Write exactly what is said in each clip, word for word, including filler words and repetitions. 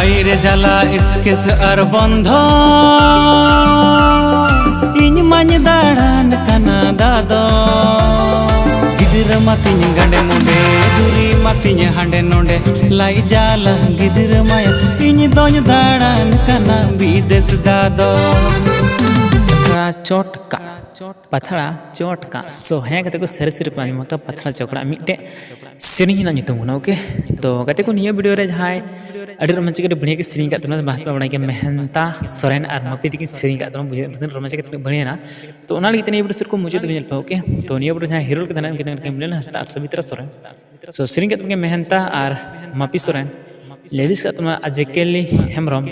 ᱟᱭ ᱨᱮ ᱡᱟᱞᱟ ᱤᱥᱠᱤᱥ ᱟᱨ ᱵᱚᱱᱫᱷᱚ, ᱤᱧ ᱢᱟᱧ ᱫᱟᱬᱟᱱ ᱠᱟᱱᱟ ᱫᱟᱫᱚ᱾ ᱜᱤᱫᱽᱨᱟᱹ ᱢᱟᱛᱤᱧ ᱜᱟᱸᱰᱮ ᱢᱩᱸᱰᱮ, ᱡᱩᱨᱤ ᱢᱟᱛᱤᱧ ᱦᱟᱸᱰᱮ ᱱᱚᱸᱰᱮ, ᱞᱟᱭ ᱡᱟᱞᱟ ᱜᱤᱫᱽᱨᱟᱹ ᱢᱟᱭᱟ, ᱤᱧ ᱫᱚᱧ ᱫᱟᱬᱟᱱ ᱠᱟᱱᱟ ᱵᱤᱫᱮᱥ ᱫᱟᱫᱚ᱾ ᱯᱟᱛᱷᱲᱟ ᱪᱚᱴ ᱠᱟᱜ, ᱯᱟᱛᱷᱲᱟ ᱪᱚᱴ ᱠᱟᱜ᱾ So, ᱦᱮᱸ ᱜᱟᱛᱮ ᱠᱚ, ᱥᱟᱹᱨᱤ ᱥᱟᱹᱨᱤ ᱯᱮ ᱟᱸᱡᱚᱢ ᱟᱠᱟᱫᱟ, ᱯᱟᱛᱷᱲᱟ ᱪᱚᱴ ᱠᱟᱜ ᱢᱤᱫᱴᱮᱡ ᱥᱮᱨᱮᱧ ᱨᱮᱱᱟᱜ ᱧᱩᱛᱩᱢ ᱠᱟᱱᱟ, okay? ᱛᱚ ᱜᱟᱛᱮ ᱠᱚ, ᱱᱤᱭᱟᱹ video ᱨᱮ ᱡᱟᱦᱟᱸᱭ ᱟᱹᱰᱤ romantic, ᱟᱹᱰᱤ ᱵᱟᱹᱲᱤᱭᱟᱹ ᱜᱮ ᱥᱮᱨᱮᱧ ᱟᱠᱟᱫ ᱛᱟᱵᱚᱱᱟ, ᱵᱟᱦᱟ ᱯᱮ ᱵᱟᱲᱟᱭ ᱜᱮᱭᱟ, ᱢᱮᱦᱮᱱᱛᱟ ᱥᱚᱨᱮᱱ ᱟᱨ ᱢᱟᱹᱯᱤ ᱛᱟᱹᱠᱤᱱ ᱥᱮᱨᱮᱧ ᱟᱠᱟᱫ ᱛᱟᱵᱚᱱᱟ, ᱵᱩᱡᱷᱟᱹᱣ ᱫᱟᱲᱮᱭᱟᱜ ᱠᱟᱱᱟ ᱛᱤᱱᱟᱹᱜ ᱵᱟᱹᱲᱤᱭᱟᱹ ᱮᱱᱟ᱾ ᱛᱚ ᱚᱱᱟ ᱞᱟᱹᱜᱤᱫ ᱛᱮ ᱱᱤᱭᱟᱹ video ᱥᱩᱨ ᱠᱚ ᱢᱩᱪᱟᱹᱫ ᱫᱷᱟᱹᱵᱤᱡ ᱧᱮᱞ ᱯᱮ, okay? ᱛᱚ ᱱᱤᱭᱟᱹ video ᱡᱟᱦᱟᱸᱭ hero ᱞᱮᱠᱟ ᱢᱮᱱᱟᱜ ᱠᱤᱱᱟ, ᱩᱱᱠᱤᱱ ᱢᱤᱞᱚᱱ ᱦᱟᱸᱥᱫᱟ ᱟᱨ ᱥᱟᱵᱤᱛᱨᱟ ᱥᱚᱨᱮᱱ᱾ So ᱥᱮᱨᱮᱧ ᱟᱠᱟᱫ ᱛᱟᱵᱚᱱᱟ ᱢᱮᱦᱮᱱᱛᱟ ᱟᱨ ᱢᱟᱹᱯᱤ ᱥᱚᱨᱮᱱ, lyrics ᱟᱠᱟᱫ ᱛᱟᱵᱚᱱᱟ ᱟᱡᱮ ᱠᱮᱞᱤ ᱦᱮᱢᱵᱨᱚᱢ,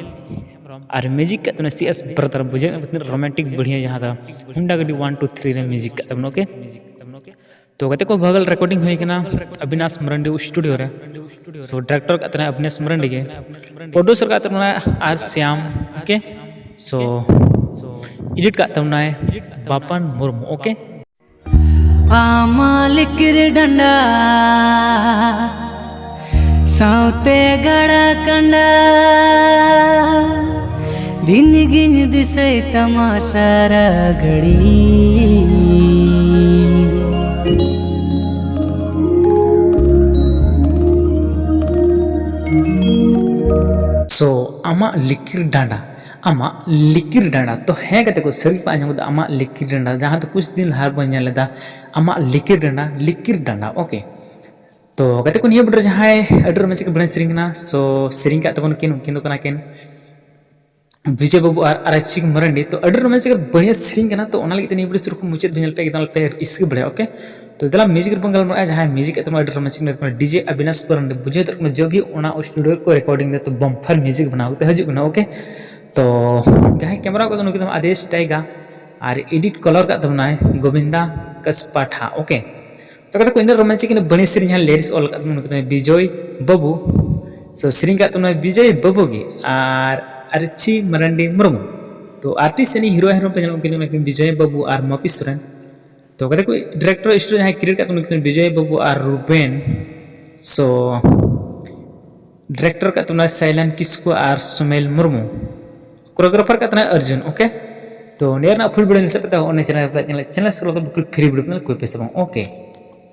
ᱟᱨ music ᱟᱠᱟᱫ ᱛᱟᱵᱚᱱᱟ ᱥᱤ ᱮᱥ brother᱾ ᱵᱩᱡᱷᱟᱹᱣ ᱠᱟᱱᱟ ᱛᱤᱱᱟᱹᱜ romantic ᱵᱟᱹᱲᱤᱭᱟᱹ, ᱡᱟᱦᱟᱸ ᱫᱚ ᱦᱩᱱᱰᱟ ᱜᱟᱹᱰᱤ one two three ᱨᱮ music ᱟᱠᱟᱫ ᱛᱟᱵᱚᱱᱟ, okay? ᱛᱚ ᱜᱟᱛᱮ ᱠᱚ, vocal recording ᱦᱩᱭ ᱠᱟᱱᱟ ᱚᱵᱤᱱᱟᱥ ᱢᱟᱨᱟᱱᱰᱤ studio ᱨᱮ᱾ So director ᱟᱠᱟᱫ ᱛᱟᱦᱮᱱᱟ ᱚᱵᱤᱱᱟᱥ ᱢᱟᱨᱟᱱᱰᱤ ᱜᱮ, producer ᱟᱠᱟᱫ ᱛᱟᱵᱚᱱᱟᱭ ᱟᱨ ᱥᱭᱟᱢ, okay? So edit ᱟᱠᱟᱫ ᱛᱟᱵᱚᱱᱟᱭ ᱵᱟᱯᱟᱱ ᱢᱩᱨᱢᱩ, okay? ᱟᱢᱟᱜ ᱞᱤᱠᱤᱨ ᱰᱟᱸᱰᱟ ᱥᱟᱶᱛᱮ ᱜᱟᱰᱟ ᱠᱟᱸᱰᱟ, ᱫᱤᱱ ᱜᱤᱧ ᱫᱤᱥᱟᱹᱭ ᱛᱟᱢᱟ ᱥᱟᱨᱟ ᱜᱷᱟᱹᱲᱤ᱾ So ᱟᱢᱟᱜ ᱞᱤᱠᱤᱨ ᱰᱟᱸᱰᱟ, ᱟᱢᱟᱜ ᱞᱤᱠᱤᱨ ᱰᱟᱸᱰᱟ᱾ ᱛᱚ ᱦᱮᱸ ᱜᱟᱛᱮ ᱠᱚ, ᱥᱟᱹᱨᱤ ᱯᱮ ᱟᱸᱡᱚᱢ ᱠᱮᱫᱟ, ᱟᱢᱟᱜ ᱞᱤᱠᱤᱨ ᱰᱟᱸᱰᱟ, ᱡᱟᱦᱟᱸ ᱫᱚ ᱠᱩᱪ ᱫᱤᱱ ᱞᱟᱦᱟ ᱵᱚᱱ ᱧᱮᱞ ᱞᱮᱫᱟ, ᱟᱢᱟᱜ ᱞᱤᱠᱤᱨ ᱰᱟᱸᱰᱟ, ᱞᱤᱠᱤᱨ ᱰᱟᱸᱰᱟ, okay? ᱛᱚ ᱜᱟᱛᱮ ᱠᱚ, ᱱᱤᱭᱟᱹ video ᱨᱮ ᱡᱟᱦᱟᱸᱭ ᱟᱹᱰᱤ romantic ᱵᱟᱹᱲᱤᱡ ᱥᱮᱨᱮᱧ ᱠᱟᱱᱟ, so ᱥᱮᱨᱮᱧ ᱠᱟᱜ ᱛᱟᱵᱚᱱ ᱠᱤᱱ, ᱩᱱᱠᱤᱱ ᱫᱚ ᱠᱟᱱᱟ ᱠᱤᱱ ᱵᱤᱡᱚᱭ ᱵᱟᱹᱵᱩ ᱟᱨ ᱟᱨᱟᱠᱪᱤ ᱢᱟᱨᱟᱱᱰᱤ᱾ ᱛᱚ ᱟᱹᱰᱤ romantic ᱵᱟᱹᱲᱤᱡ ᱥᱮᱨᱮᱧ ᱠᱟᱱᱟ, ᱛᱚ ᱚᱱᱟ ᱞᱟᱹᱜᱤᱫ ᱛᱮ ᱱᱤᱭᱟᱹ video ᱥᱩᱨ ᱠᱚ ᱢᱩᱪᱟᱹᱫ ᱵᱤᱧ ᱧᱮᱞ ᱯᱮ, ᱮᱠᱫᱚᱢ ᱯᱮ ᱨᱟᱹᱥᱠᱟᱹ ᱵᱟᱲᱟᱭᱟ, okay? ᱛᱚ ᱫᱮᱞᱟ music ᱨᱮᱵᱚᱱ ᱜᱟᱞᱢᱟᱨᱟᱜᱼᱟ, ᱡᱟᱦᱟᱸᱭ music ᱮᱫ ᱛᱟᱵᱚᱱᱟ ᱟᱹᱰᱤ romantic ᱧᱮᱞᱚᱜ ᱠᱟᱱᱟ DJ ᱟᱵᱤᱱᱟᱥ ᱢᱟᱨᱟᱱᱰᱤ, ᱵᱩᱡᱷᱟᱹᱣ ᱫᱟᱲᱮᱭᱟᱜ ᱠᱟᱱᱟ, ᱡᱚᱵ ᱦᱤ ᱚᱱᱟ studio ᱨᱮᱠᱚ recording ᱫᱟ, ᱛᱚ bumper music ᱵᱮᱱᱟᱣ ᱠᱟᱛᱮ ᱦᱤᱡᱩᱜ ᱠᱟᱱᱟ, okay? ᱛᱚ ᱡᱟᱦᱟᱸᱭ camera ᱠᱟᱫᱟ ᱱᱩᱭ ᱫᱚ ᱟᱫᱮᱥ ᱴᱟᱭᱜᱟ, ᱟᱨ edit color ᱠᱟᱜ ᱛᱟᱵᱚᱱᱟᱭ ᱜᱳᱵᱤᱱᱫᱟ ᱠᱟᱥᱯᱟᱴᱷᱟ, okay? ᱛᱚ ᱠᱟᱛᱷᱟ ᱠᱚ ᱤᱱᱟᱹ romantic ᱠᱤᱱ ᱵᱟᱹᱲᱤᱡ ᱥᱮᱨᱮᱧ ᱦᱟᱸᱜ lyrics ᱚᱞ ᱠᱟᱜ ᱛᱟᱵᱚᱱᱟ ᱱᱩᱭ ᱠᱟᱱᱟᱭ ᱵᱤᱡᱚᱭ ᱵᱟᱹᱵᱩ᱾ So ᱥᱮᱨᱮᱧ ᱠᱟᱜ ᱛᱟᱵᱚᱱᱟᱭ ᱵᱤᱡᱚᱭ ᱵᱟᱹᱵᱩ ᱜᱮ ᱟᱨ ᱟᱨᱪᱤ ᱢᱟᱨᱟᱱᱰᱤ ᱢᱩᱨᱢᱩ᱾ ᱛᱚ artist ᱥᱮᱨᱮᱧ hero hero ᱯᱮ ᱧᱮᱞ ᱠᱤᱱ ᱛᱟᱵᱚᱱᱟ ᱠᱤᱱ ᱵᱤᱡᱚᱭ ᱵᱟᱹᱵᱩ ᱟᱨ ᱢᱟᱹᱯᱤ ᱥᱚᱨᱮᱱ᱾ ᱛᱚ ᱠᱟᱛᱮ ᱠᱚ director studio ᱡᱟᱦᱟᱸᱭ create ᱠᱟᱜ ᱛᱟᱵᱚᱱᱟ ᱠᱤᱱ ᱵᱤᱡᱚᱭ ᱵᱟᱹᱵᱩ ᱟᱨ ᱨᱩᱵᱮᱱ᱾ So ᱰᱟᱭᱨᱮᱠᱴᱚᱨ ᱠᱟᱜ ᱛᱟᱵᱚᱱᱟᱭ ᱥᱟᱭᱞᱟᱱ ᱠᱤᱥᱠᱩ ᱟᱨ ᱥᱩᱢᱮᱞ ᱢᱩᱨᱢᱩ᱾ ᱠᱳᱨᱤᱭᱳᱜᱨᱟᱯᱷᱟᱨ ᱠᱟᱜ ᱛᱟᱵᱚᱱᱟᱭ ᱚᱨᱡᱩᱱ᱾ ᱳᱠᱮ, ᱛᱚ ᱱᱤᱭᱟᱹ ᱨᱮᱱᱟᱜ ᱯᱷᱩᱞ ᱵᱷᱤᱰᱤᱭᱳ ᱥᱮᱫ ᱯᱮ ᱚᱱᱟ ᱪᱮᱱᱮᱞ ᱨᱮ ᱪᱮᱱᱮᱞ ᱥᱟᱵᱥᱠᱨᱟᱭᱤᱵ ᱵᱤᱞᱠᱩᱞ ᱯᱷᱨᱤ ᱵᱷᱤᱰᱤᱭᱳ ᱠᱟᱱᱟ, ᱠᱳᱭ ᱯᱚᱭᱥᱟ ᱵᱟᱝ᱾ ᱳᱠᱮ,